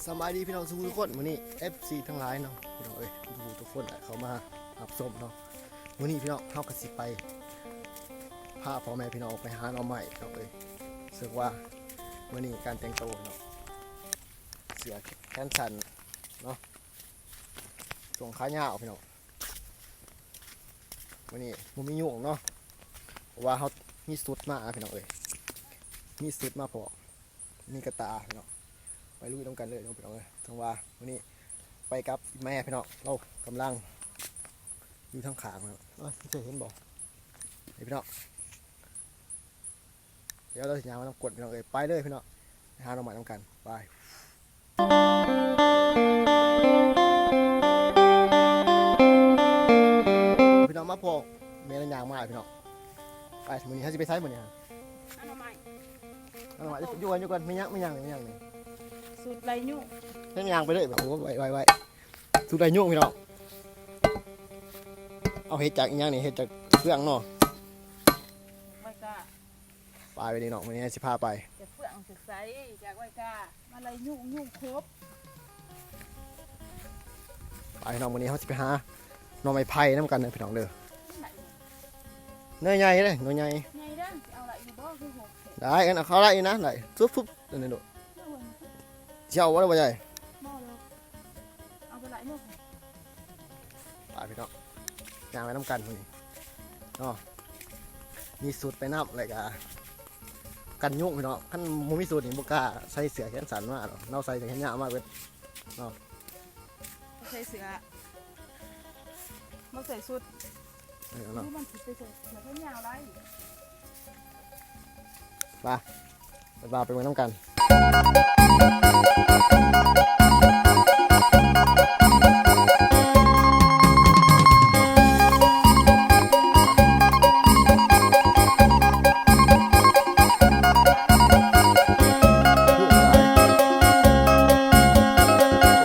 ສະບາຍດີພີ່ນ້ອງທຸກຄົນ ມື້ນີ້ເອັຟຊີທັງຫຼາຍເນາະ ພີ່ນ້ອງເອີຍ ທຸກໆຄົນເຂົ້າມາຮັບຊົມເນາະ. ມື້ນີ້ພີ່ນ້ອງ ເຮົາກໍຊິໄປພາພໍ່ແມ່ພີ່ນ້ອງໄປຫາໜໍ່ໄມ້ ພີ່ນ້ອງເອີຍ. ເຊິ່ງວ່າມື້ນີ້ການແຕ່ງໂຕເນາະ ເສື້ອແຂນສັ້ນເນາະ ສົ່ງຂາຍາວພີ່ນ້ອງ. ມື້ນີ້ບໍ່ມີຍຸງເນາະ ເພາະວ່າເຮົາມີຊຸດມາພີ່ນ້ອງເອີຍ ມີຊຸດມາພ້ອມ ມີກະຕ່າພີ່ນ້ອງ. ໄປລຸຍນຳກັນເລີຍເນາະພີ່ນ້ອງເອີຍ. ເຖິງວ່າມື້ນີ້ໄປກັບແມ່ພີ່ນ້ອງ ລາວກຳລັງຢູ່ທາງຂ້າງເນາະ ເອີ ເຫັນບໍ່ ນີ້ພີ່ນ້ອງ. ດຽວເຮົາຊິຍ່າງມານຳກົດພີ່ນ້ອງເອີຍ ໄປເລີຍພີ່ນ້ອງ ໄປຫາໜໍ່ໄມ້ນຳກັນ ໄປ. ພີ່ນ້ອງມາພໍ້ແມ່ລະຍ່າງມາພີ່ນ້ອງ. ໄປ ມື້ນີ້ເຮົາຊິໄປໃສມື້ນີ້ຮະ? ຫາໜໍ່ໄມ້ ຫາໜໍ່ໄມ້ ຢູ່ກ່ອນ ຢູ່ກ່ອນ ມີຫຍັງ ມີຫຍັງ ມີຫຍັງນີ້? ສູດໄລ່ຍຸງ ເຮັດຫຍັງໄປເລີຍ ໂອ້ ໄວໆໆ ສູດໄລ່ຍຸງພີ່ນ້ອງ. ເອົາເຮັດຈາກອີຫຍັງນີ້ ເຮັດຈາກເຟືອງເນາະ ໄວກາ. ໄປ ມື້ນີ້ເນາະ ມື້ນີ້ຊິພາໄປ ຈາກເຟືອງຈາກໃສ ຈາກໄວກາ ມາໄລ່ຍຸງ ຍຸງຄົບ. ໄປເນາະ ມື້ນີ້ເຮົາຊິໄປຫາໜໍ່ໄມ້ໄຜ່ນຳກັນເດີພີ່ນ້ອງເດີ. ໜໍ່ໃຫຍ່ເດ້ ໜໍ່ໃຫຍ່ ໃຫຍ່ເດີ ຊິເອົາໄດ້ຢູ່ບໍ່ ຄືຫົກ ໄດ້ ອັນເອົາເຂົ້າໄດ້ຢູ່ນະ ໄດ້ ຊຸບໆ ອັນນີ້ໂດດ ຊິເອົາບໍ່ລະ ພໍ່ໃຫຍ່? ບໍ່ດອກ ເອົາໄປຫຼາຍໜູ. ໄປພີ່ນ້ອງ ຍ່າງໄປນຳກັນມື້ນີ້ເນາະ ມີຊຸດໄປນຳ ແລ້ວກະກັນຍຸງພີ່ນ້ອງ. ຄັນບໍ່ມີຊຸດນີ້ບໍ່ກ້າໃສ່ເສື້ອແຂນສັ້ນມາດອກ ເຮົາໃສ່ແຕ່ແຂນຍາວມາເບິດເນາະ. ໃສ່ເສື້ອ ບໍ່ໃສ່ຊຸດ ເອີເນາະ ມັນຊິໄປໃສ່ເສື້ອແຂນຍາວໄດ້. ໄປ ໄປ ໄປເບິ່ງນຳກັນ. ໂ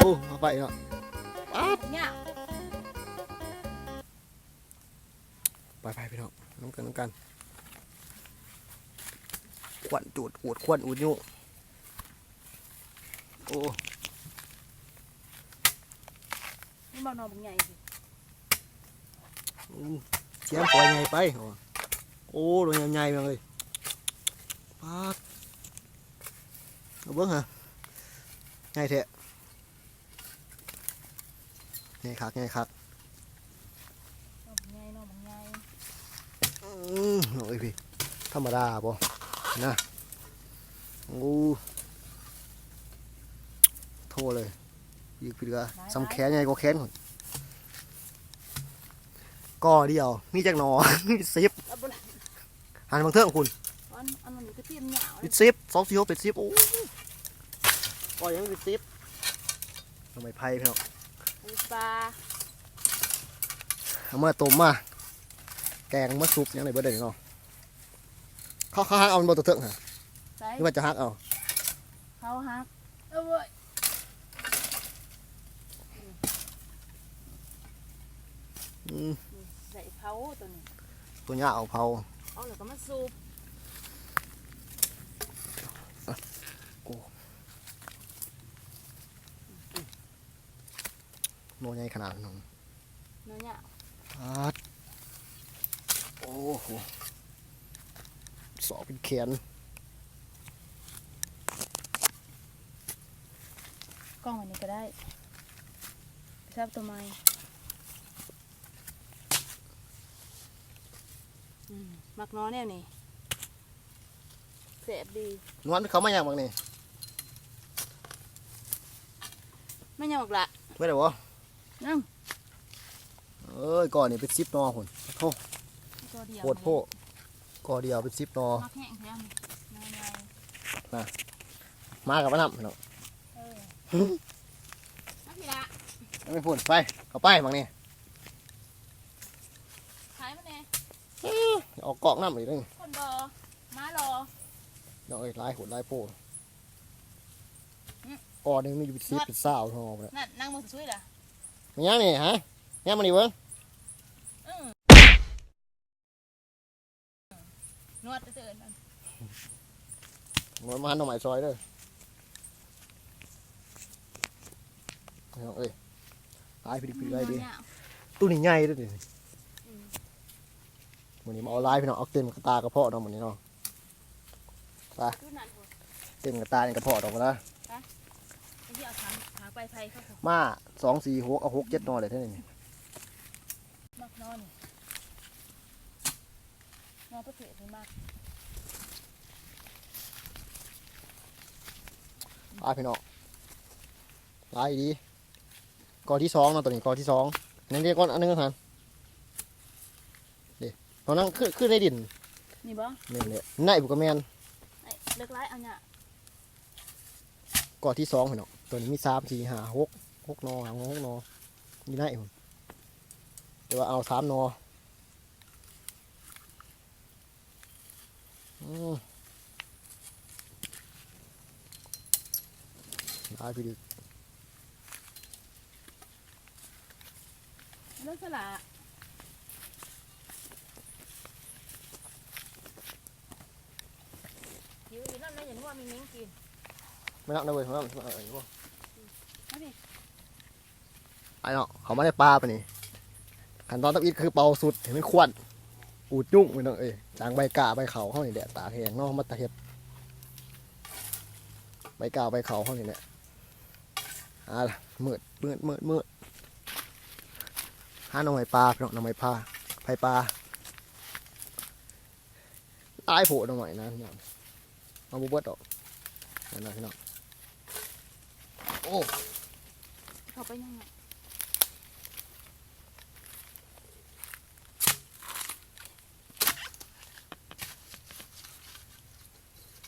ອ້ ເອົາໄປເນາະ ປັບ ຍາວ. ໄປໆ ພີ່ນ້ອງ ນຳກັນ ນຳກັນ ຄວັນຈູດ ອູດຄວັນອູດຍຸງ. ໂອ້ ນີ້ບໍ່ໜໍ່ບັກໃຫຍ່ຊິ ອືມ ສຽງປ່ອຍໃຫຍ່ໄປ. ໂອ້ ໂຕໃຫຍ່ໆ ເບິ່ງເອີຍ ປາດ ເອົາເບິ່ງຫາ ໃຫຍ່ແທ້. ໃຫຍ່ຄັກ ໃຫຍ່ຄັກ ໜໍ່ບັກໃຫຍ່ ໜໍ່ບັກໃຫຍ່. ອືມ ນ້ອງເອີຍ ພີ່ ທຳມະດາບໍ່ນະ. ໂອ້ ໂທເລີຍ ອີກເຫຼືອ ຫຼາຍໆ ສ່ຳແຂນ ໃຫຍ່ກວ່າແຂນພຸ້ນ ກໍດຽວ ມີຈັກໜໍ່ ມີສິບ ເອົາບໍ່ລະ. ຫັນເບິ່ງເທິງພຸ້ນ ອັນ ອັນນີ້ກໍຕີນຍາວເດ້ ເປັນສິບ ສອງ ສີ່ ຫົກ ເປັນສິບ. ໂອ້ ກໍຍັງເປັນສິບ ໜໍ່ໄມ້ໄຜ່ພີ່ນ້ອງ ໄປປາ ເອົາມາຕົ້ມມາແກງມາຊຸບຫຍັງໄດ້ເບິດເດ້ເນາະ. ເຂົາ ເຂົາຫັກເອົາແມ່ນບໍ່ຕົວເທິງຫະ ໃສ ຫຼືວ່າຈະຫັກເອົາ? ເຂົາຫັກ ເອີ ອືມ ໃສ່ເຜົາຕົວນີ້ ຕົວຍາວເຜົາ ເອົາແລ້ວກໍມາຊຸບ. ໂອ້ ໜໍ່ໃຫຍ່ຂະໜາດ ໜໍ່ ໜໍ່ຍາວ ປາດ ໂອ້ໂຫ ສອກເປັນແຂນ ກ້ອງອັນນີ້ກໍໄດ້ ໄປສັບຕົວໃໝ່. ອືມ ມັກໜໍ່ແນວນີ້ ແຊບດີ. ນວນເຂົ້າມາຫຍັງບັກນີ້ ມາຫຍັງບັກຫຼະ ເບິດແລ້ວບໍ່? ຍັງ ເອີຍ ກໍນີ້ເປັນສິບໜໍ່ພຸ້ນ ໂທ້ ກໍດຽວ ໂພດໂພ ກໍດຽວເປັນສິບໜໍ່ ມັກແຮງແທ້ ໜໍ່ໃຫຍ່ ນະ ມາກັບມານຳເນາະ. ເອີ ມາພີ້ລະ ເອົາໄປພຸ້ນ ໄປ ເຂົ້າໄປບັກນີ້ ຂາຍມັນແດ່ ເອີ ອອກກອກນຳອີກເດ້ ຄົນບໍ່ ມາລໍ ນ້ອງເອີຍ ຫຼາຍໂພດຫຼາຍໂພ ອືມ ກໍໜຶ່ງມີຢູ່ເປັນສິບ ເປັນຊາວໜໍ່ພຸ້ນນະ ນັ້ນ ນັ່ງເບິ່ງສຸຍໆລະ ແມ່ນຫຍັງນີ້ຫະ ແນມມານີ້ເບິ່ງ ອືມ ນວດເຕີນ ນວດມາຫາໜໍ່ໄມ້ຊອຍເດີ ອືມ พี่น้องเอ้ย หลายพี่น้องเอ้ย ตัวนี้ใหญ่เด้อนี่ อืม มื้อนี้มาเอาหลายพี่น้อง เอาเต็มกระตากระเพาะเนาะมื้อนี้เนาะ ไป เต็มกระตานี่กระเพาะดอกนะ ไป เอาถัง ถังไปไผเขา มา สอง สี่ หก เอา หก เจ็ด หน่อเลยเท่านี้ มักหน่อนี่ หน่อประเภทนี้มัก ไปพี่น้อง หลายดีกอที่สองเนาะ ตัวนี้กอที่สอง นี่เรียกว่าอันนึงหั่น เด้ ตอนนั้นคือ คือในดิน นี่บ่ แม่นแหละ ในบ่ก็แม่น ไอ้เลิกหลาย เอาเนี่ย กอที่สองพี่น้อง ตัวนี้มีสาม สี่ ห้า หก หก หน่อ หก หน่อ อยู่ในพุ้น แต่ว่าเอาสามหน่อ อืม หลายพี่น้อง เลิกซะละ หิวอีกแล้วนะ อย่านัวมีเม้งกิน ไม่นับนะเว้ย ไม่นับ ไม่นับ ไม่นับ มาดิ ไอ้เนาะ เขามาในป่าปะนี่ ขั้นตอนทำอิฐคือเป่าสุดให้มันควัน อูดจุ้งพี่น้องเอ้ย จางใบกล้าใบเขาเฮานี่แหละ ตากแห้งเนาะ มาตากเฮ็ด ใบกล้าใบเขาเฮานี่แหละ อ่า มืด มืด มืด มืด หาหน่อไม้ป่าพี่น้อง หน่อไม้ป่า ไผ่ป่า หลายโพดหน่อไม้นะพี่น้อง เอาบ่เบิดดอก นั่นน่ะพี่น้อง โอ้ เข้าไปยังไง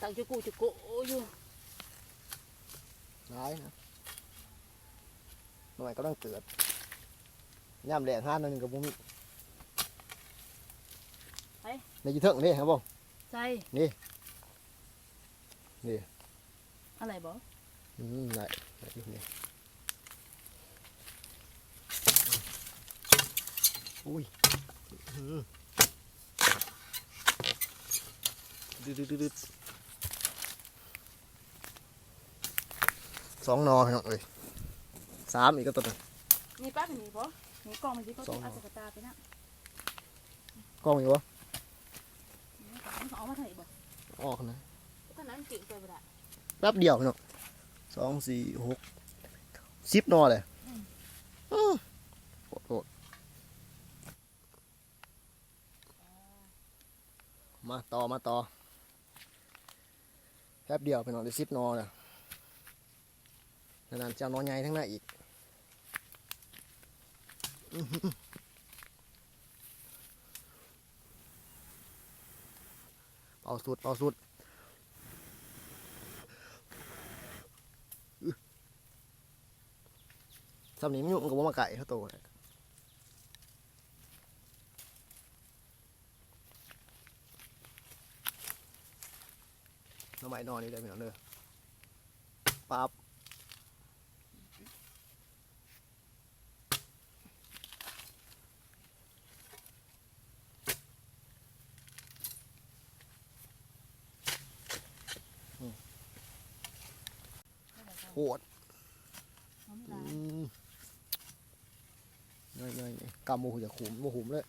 ตั้งจุกุจุกุอยู่ หลายนะ หน่อไม้กำลังเกิด ยามแลงหาหน่อยหนึ่งก็บ่มี ไป ในอยู่เทิงนี่ครับผม ใส่ นี่ นี่ อะไรบ่ อืม ได้ ได้อยู่นี่ อุ้ย อืม ดึดๆๆๆ สองหน่อพี่น้องเอ้ย สามอีกก็ตัวนึง นี่ปั๊บนี่บ่ นี่กล่องมันสิเขา สองหน่อ เอาใส่กระตาไปนะ กล่องอยู่บ่ เอามาทางนี้บ่ ออกนะ ทางนั้นจืดไปบ่ได้ แป๊บเดียวพี่น้อง สอง สี่ หก สิบหน่อเลย อืม อื้อ โหด โหด มาต่อ มาต่อ แป๊บเดียวพี่น้อง ได้สิบหน่อแล้ว นั่นๆ จะเอาหน่อใหญ่ทั้งนั้นอีก อื้อหือ เป่าสุด เป่าสุด อื้อ ส่ำนี้มันอยู่ มันก็บ่มาไกลเท่าโตแหละ หน่อไม้หน่อนี้เด้อพี่น้องเด้อ ปั๊บ อืม โหด อืม ง่ายๆ กำบ่ฮู้จักขุม บ่ขุมเลย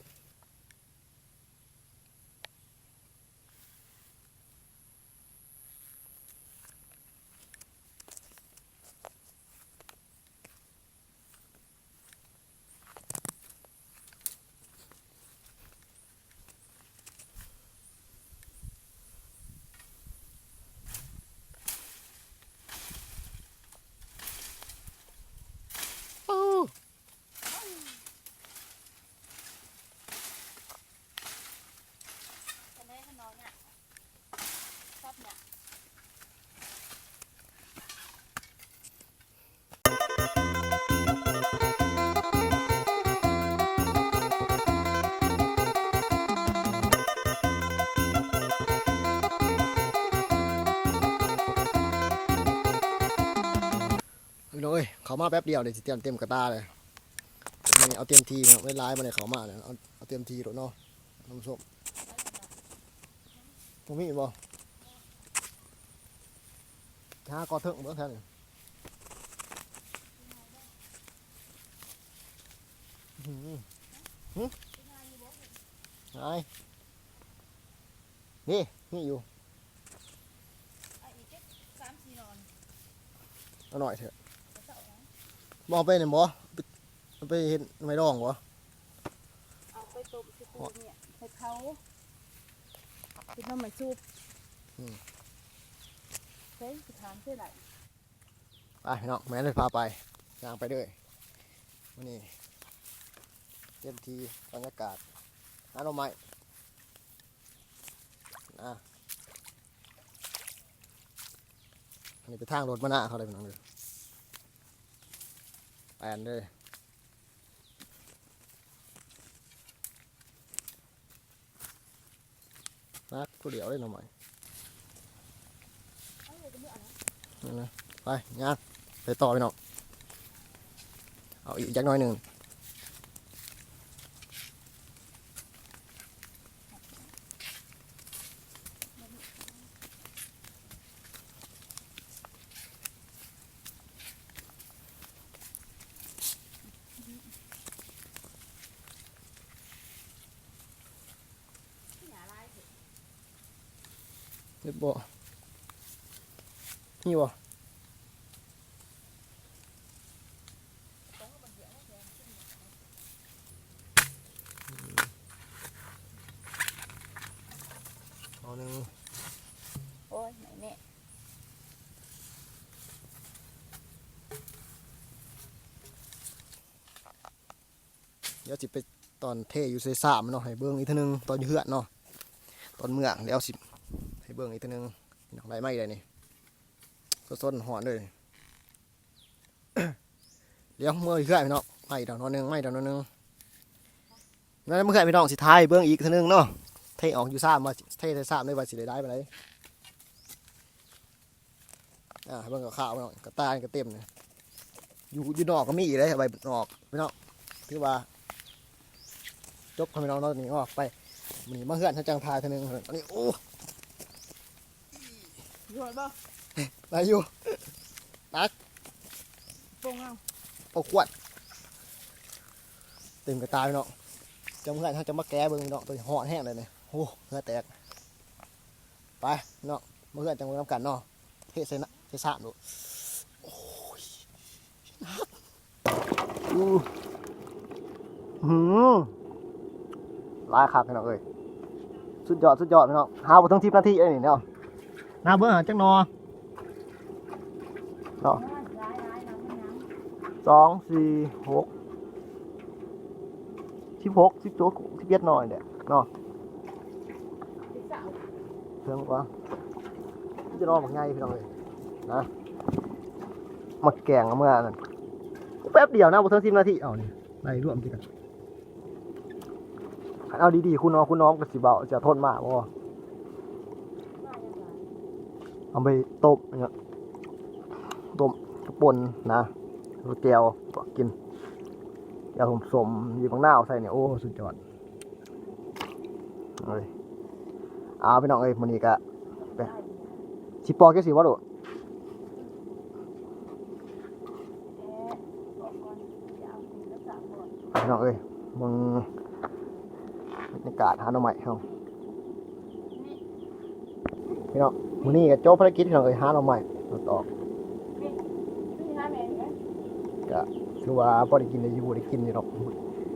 พี่น้องเอ้ย เข้ามาแป๊บเดียวนี่สิเต็ม เต็มกระตาเลย นี่เอาเต็มที่เนาะ ไว้หลายมาเลยเข้ามาเลย เอา เอาเต็มที่โลดเนาะ ท่านผู้ชม บ่มีบ่ หากอเถิงเบิ่งแถวนี้ ອືມ ຫາຍ ນີ້ ນີ້ຢູ່ ເອົາອີກຈັກສາມສີ່ໜ່ອ ເອົາໜ້ອຍເຖາະ ບໍ່ເອົາໄປນັ້ນບໍ່ ເອົາໄປເຮັດໜໍ່ໄມ້ດອງບໍ່ ເອົາໄປຕົ້ມຊິປູເມຍໃຫ້ເຂົາ ເຮັດໜໍ່ໄມ້ຊຸບ ອືມ ເອີຍ ຊິຖາມເທື່ອໃດ ໄປພີ່ນ້ອງ ແມ່ນພາໄປ ຍ່າງໄປເດີ ມື້ນີ້ເຕັມທີ່ ບັນຍາກາດ ຫາໜໍ່ໄມ້ ນະ ອັນນີ້ໄປທາງລົດມານາເຂົາເລີຍພີ່ນ້ອງເດີ ແປນເດີ. ໜັກຜູ້ດຽວເດ້ໜໍ່ໄມ້ ນັ້ນນະ ໄປ ຍ່າງໄປຕໍ່ພີ່ນ້ອງ ເອົາອີກຈັກໜ້ອຍໜຶ່ງ ເຮັດບໍ່ ມີບໍ່ ເອົາໜຶ່ງ ໂອ້ຍ ໄມ້ແມ່ ດຽວຊິໄປຕອນເທຢູ່ເຊສາມເນາະ ໃຫ້ເບິ່ງອີກເທື່ອໜຶ່ງຕອນຢູ່ເຮືອນເນາະ ຕອນເມືອແລ້ວຊິໃຫ້ເບິ່ງອີກເທື່ອໜຶ່ງ ພີ່ນ້ອງ ໄດ້ມາອີກແລ້ວນີ້ ສົດໆຮ້ອນເລີຍ ດຽວເມືອເຮືອນພີ່ນ້ອງ ມາອີກດອກໜ່ອຍໜຶ່ງ ມາອີກດອກໜ່ອຍໜຶ່ງ ນັ້ນ ເມືອເຮືອນພີ່ນ້ອງ ຊິຖ່າຍເບິ່ງອີກເທື່ອໜຶ່ງເນາະ ເທອອກຢູ່ຊາມ ວ່າເທໃສ່ຊາມເລີຍ ວ່າຊິໄດ້ຫຼາຍປານໃດ. ອ່າ ໃຫ້ເບິ່ງຄາວໆເນາະ ກະຕ່າຍກະເຕັມເລີຍ ຢູ່ ຢູ່ນອກກໍມີອີກເດ້ ໄວ້ນອກພີ່ນ້ອງ ຖືວ່າຈົບພໍ່ແມ່ພີ່ນ້ອງເນາະ ນີ້ອອກໄປ ມື້ນີ້ມາເຮືອນເຮົາຈັ່ງຖ່າຍເທື່ອໜຶ່ງ ອັນນີ້ ໂອ້ ຢູ່ບໍ່ ໄດ້ຢູ່ ໜັກ ໂປ່ງເອົາ ເອົາຂວດ ເຕັມກະຕ່າຍພີ່ນ້ອງ ຈັ່ງເຮືອນເຮົາຈະມາແກະເບິ່ງພີ່ນ້ອງ ໂຕນີ້ຮ້ອນແຮງເລີຍນີ້ ໂອ້ ເຫື່ອແຕກ ໄປພີ່ນ້ອງ ມາເຮືອນຈັ່ງເບິ່ງນຳກັນເນາະ ເທໃສ່ນະ ໃສ່ຊາມໂລດ ໂອ້ຍ ໜັກ ອື ຫື ຫຼາຍຄັກພີ່ນ້ອງເອີຍ ສຸດຍອດ ສຸດຍອດພີ່ນ້ອງ ຫາບໍ່ເຖິງສິບນາທີເດ້ນີ້ເນາະ ນັບເບິ່ງຫາຈັກໜໍ່ ເນາະ ສອງ ສີ່ ຫົກ ສິບຫົກ ສິບເຈັດ ສິບເຈັດໜໍ່ນີ້ແຫຼະເນາະ ເຖິງກວ່າ ມີແຕ່ໜໍ່ບັກໃຫຍ່ພີ່ນ້ອງເອີຍ ນະ ມາແກງເອົາເມືອນັ້ນ ແປັບດຽວນະ ບໍ່ເຖິງສິບນາທີ ເອົານີ້ ໄລ່ລວມຕິກັນ ຄັນເອົາດີໆ ຄຸນເນາະ ຄຸນເນາະ ມັນກໍຊິເບົາ ຈະທົນມາບໍ່ ເອົາໄປຕົ້ມຫຍັງ ຕົ້ມກະປົ່ນນະ ແຈ່ວກໍກິນ ແຈ່ວສົ້ມໆ ບີບບັກນາວໃສ່ນີ້ ໂອ້ ສຸດຍອດເອີຍ ເອົາ ພີ່ນ້ອງເອີຍ ມື້ນີ້ກະ ຊິປອກຈັກຊິບໍ່ໂດ ພີ່ນ້ອງເອີຍ ເບິ່ງບັນຍາກາດຫາໜໍ່ໄມ້ເຮົາ ພີ່ນ້ອງ ມື້ນີ້ກໍຈົບພາລະກິດ ພີ່ນ້ອງເອີຍ ຫາໜໍ່ໄມ້ ຕັດອອກ ກໍຖືວ່າພໍໄດ້ກິນໄດ້ຢູ່ ໄດ້ກິນຢູ່ດອກ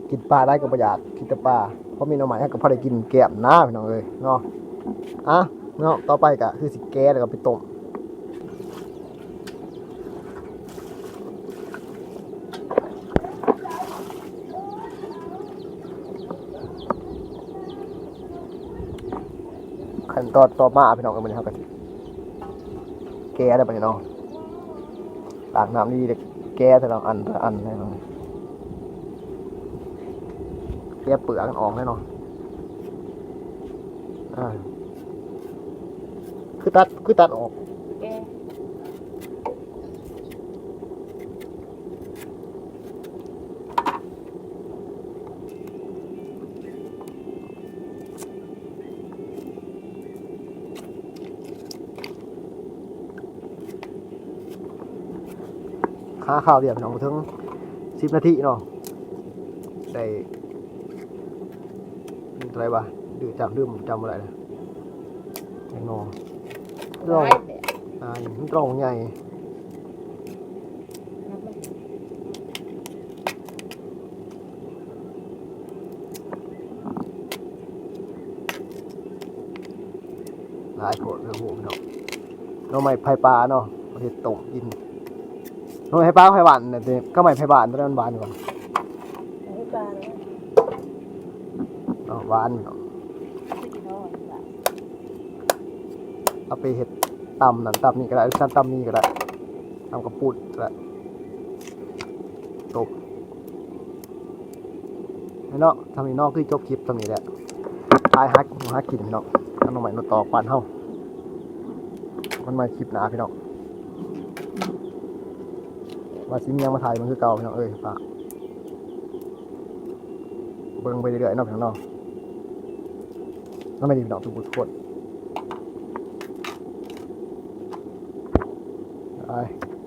ກິນປາໄດ້ກໍບໍ່ຢາກ ກິນແຕ່ປາ ພໍມີໜໍ່ໄມ້ ເຮົາກໍພໍໄດ້ກິນແກ້ມນະ ພີ່ນ້ອງເອີຍເນາະ ອ່ະ ເນາະ ຕໍ່ໄປກໍຄືຊິແກະ ແລ້ວກໍໄປຕົ້ມ ຂັ້ນຕອນຕໍ່ມາ ພີ່ນ້ອງເອີຍ ມື້ນີ້ເຮົາກໍຊິແກະແລ້ວບັດນີ້ເນາະ ລ້າງນ້ຳດີໆ ແກະແຕ່ລະອັນ ແຕ່ລະອັນ ແກະເປືອກມັນອອກແລ້ວເນາະ ອ່າ ຄືຕັດ ຄືຕັດອອກ ແກະ ຫາຄາວດຽວ ພີ່ນ້ອງ ບໍ່ເຖິງສິບນາທີເນາະ ໄດ້ ເທົ່າໃດວະ ດື້ຈຳ ລືມ ຈຳບໍ່ໄດ້ແລ້ວ ແຕງໜໍ່ ລອງ ຫຼາຍແທ້ ອ່າ ມັນຕ້ອງໃຫຍ່ ນັບມັນ ຫຼາຍໂພດ ເລື່ອງໂຫ ພີ່ນ້ອງ ໜໍ່ໄມ້ໄຜ່ປ່າເນາະ ເຮັດຕົ້ມກິນ ໜໍ່ໄມ້ໄຜ່ປ່າ ໄຜ່ຫວານນະຕິ ກັບໄມ້ໄຜ່ບ້ານ ໂຕໃດມັນຫວານກວ່າ? ໄມ້ໄຜ່ປ່າເນາະ ເນາະ ຫວານເນາະ ເອົາໄປເຮັດຕຳນັ້ນຕຳນີ້ກໍໄດ້ ຫຼືຊັ້ນຕຳໝີ່ກໍໄດ້ ຕຳກະປຸ້ນກໍໄດ້ ຕົ້ມ ເນາະ ສ່ຳນີ້ເນາະ ຄືຈົບຄລິບສ່ຳນີ້ແຫຼະ ໄປຫາ ຫາກິນພີ່ນ້ອງ ຫາໜໍ່ໄມ້ໜໍ່ຕອກບ້ານເຮົາ ມັນມາຄລິບໜ້າພີ່ນ້ອງ ວ່າຊິມີຫຍັງມາຖ່າຍເບິ່ງຄືເກົ່າພີ່ນ້ອງເອີຍ ຝາກເບິ່ງໄປເລື້ອຍໆເນາະພີ່ນ້ອງເນາະ ນຳໄປດີພີ່ນ້ອງທຸກໆຄົນ ໄປ.